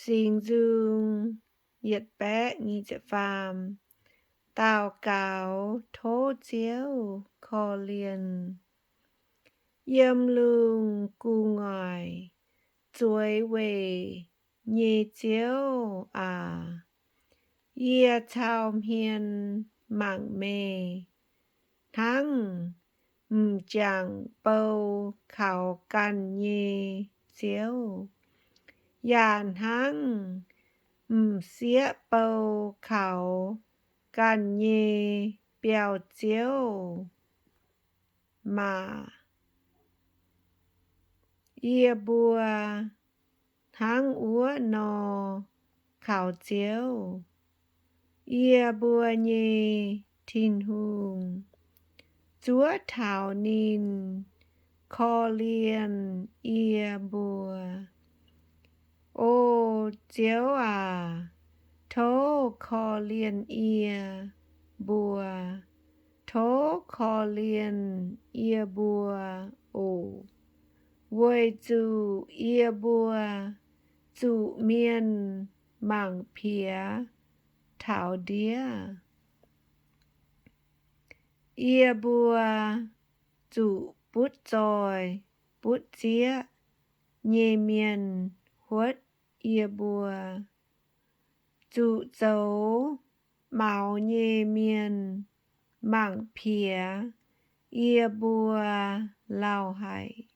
Singx Nzung yietc baeqv nyic ziepc faam. Daux gaux tov Ziouv korv-lienh. Yiem lungh gu'nguaaic zueiz weic nyei Ziouv aac, yie cau hmien mangc meih, hnangv m'jangc bou kaux ganh nyei Ziouv, yaac hnangv m'sieqv bou kaux ganh nyei biauv-ziouv maah! Yie mbuo hnangv wuov nor kaux Ziouv, yie mbuo nyei Tin-Hungh, zuov taux ninh korv-lienh yie mbuo. O Ziouv aac, tov korv-lienh yie mbuo, tov korv-lienh yie mbuo oc, weic zuqc yie mbuo zuqc mienh mangc piex taux ndiev. Yie mbuo zuqc butv zoih butv zieqv nyei mienh huotv yie mbuo, zuqc zoux maux nyei mienh mangc piex yie mbuo lauh haic.